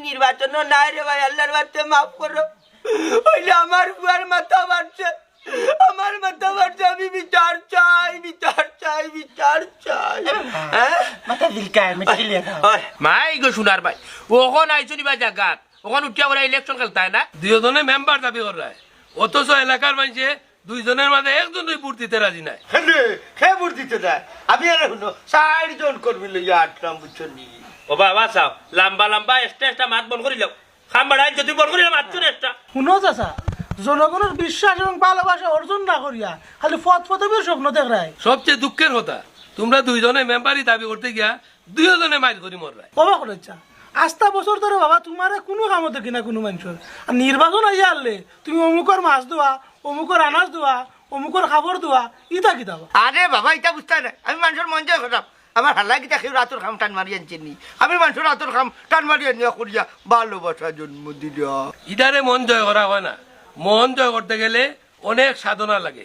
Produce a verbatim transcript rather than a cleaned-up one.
নির্বাচনও নাই রে ভাই, আল্লাহর ওয়াস্তে মাফ করো। অইলে আমার পুয়ার মাথা ফাটছে, আমার মাথা ফাটছে, আমি বিচার চাই, বিচার চাই, বিচার চাই। হ্যাঁ? মাথা দিলকায়, মিটিলিয়া দাও। ওই, মাই গো সোনার ভাই, অখন আইছো নি বা জাগাত, অখন উঠিয়া ওরা ইলেকশন খেলতায় না? দুইজনে মেম্বার দাবি কররায়, অথচ এলাকার মানষে দুইজনর মাঝে একজনরে ভোট দিতে রাজি নায়। হেনে, কে ভোট দিতে যায়? আমি আরে হুনো, চাইরজন কর্মী লইয়া আটরাম, বুঝছো নি? ও বাবা, চাও, লম্বা লম্বা এক্সট্রা এক্সট্রা মাত বন্ধ করিলাও। খাম বাড়াই যদি বন্ধ করিলাম, মাতছো না একটা। হুনো চাচা, জনগণর বিশ্বাস এবং ভালোবাসা অর্জন না করিয়া খালি পদ পদবীর স্বপ্ন দেখরায়। সবচেয়ে দুঃখের কথা, তোমরা দুইজনে মেম্বারি দাবি করতে গিয়া দুইজনে মাইর করি মররায়। অবাক করেছা, আস্তা বছর ধরে বাবা তুমারে কুনু কামো দেখি না কুনু মানষর। আর নির্বাচন আইয়া আনলে তুমি অমুকর মাছ ধোয়া, অমুকর আনাজ ধোয়া, অমুকর কাপড় ধোয়া, ইতা কিতা বা? আরে বাবা, ইতা বুঝতায় নায়। আমি মানষর মন জয় করতাম। আমার হালা কিতা কেউর আতর কাম টান মারি আনছে নি? আমি মানষর আতর কাম টান মারি আনিয়া করিয়া ভালোবাসা জন্ম দিলাম। ইতারে মন জয় করা অয় না। মন জয় করতে গেলে অনেক সাধনা লাগে।